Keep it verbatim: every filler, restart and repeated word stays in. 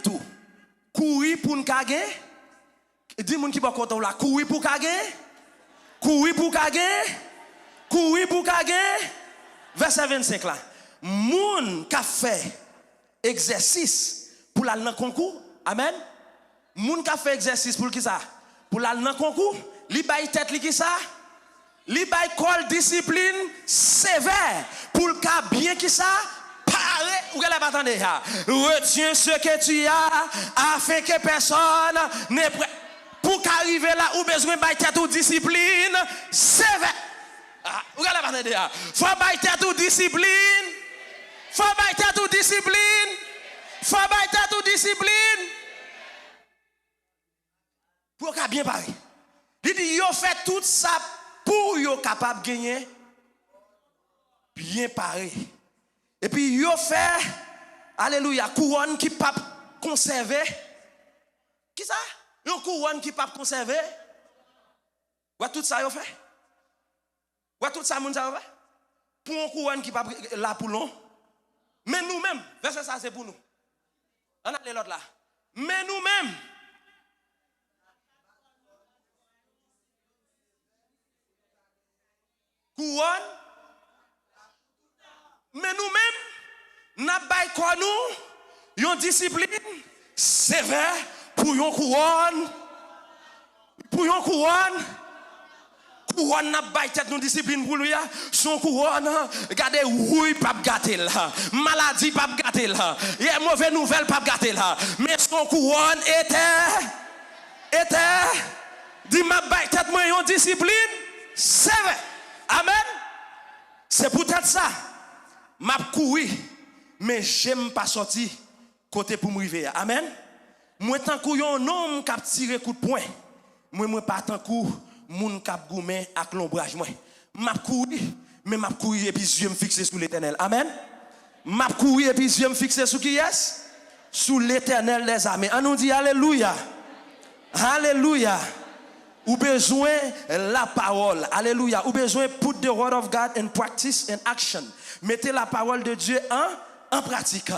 tou. Kouri pou n ka gen. Di moun ki bò kote w la, kouri pou w ka gen. Kouri pou w ka gen. Kouri pou w ka gen. Vèsè vennsenk la. Moun k ap fè egzèsis pou l al nan konkou. Amèn. Moun k ap fè egzèsis pou l kisa? Pou l al nan konkou. Li bay tèt li kisa? Li bay kò l disiplin sevè pou l ka byen kisa? Pare. Ou genlè pa tande a. Retiens ce que tu as afin que personne ne pre-, pou w ka rive la, ou bezwen bay tèt ou disiplin sevè. Ah, ou genlè pa tande a. Fò bay tèt ou disiplin. Fò bay tèt ou disiplin. Fò bay tèt ou disiplin. Pou yo ka byen pare. Li di, yo fè tout sa pou yo kapab genyen byen pare. Epi yo fè, alelouya, kouwòn ki p ap konsève. Kisa? Yon kouwòn ki p ap konsève. Wè tout sa yo fè? Wè tout sa moun sa yo fè? Pou yon kouwòn ki p ap la pou lon. Men nou menm, vèsè sa se pou nou. Ann ale lòt la. Men nou menm. Kouwòn. Men nou menm, n ap bay kò nou yon disiplin sevè pou yon kouwòn. Pou yon kouwòn. Kouwòn n ap bay tèt nou disiplin pou li a, se yon kouwòn. Gade, wouy p ap gate l. Maladi p ap gate l. Yè, move nouvèl p ap gate l. Men se yon kouwòn etè-, etè-, di, m ap bay tèt mwen yon disiplin sevè. Amèn. Se poutèt sa, m ap kouri, men je m pa sòti kote pou m rive a. Amèn. Mwen tankou yon nonm k ap tire kout pwen. Mwen, mwen pa tankou moun k ap goumen ak lonbraj mwen. M ap kouri, men m ap kouri epi zye m fikse sou Letènèl. Amèn. M ap kouri epi zye m fikse sou kiyès? Sou Letènèl dèzame. Ann nou di alelouya. Alelouya. Ou bezwen lapawòl. Alelouya. Ou bezwen put the word of God in practice and action. Mete lapawòl de Dye an, an pratik.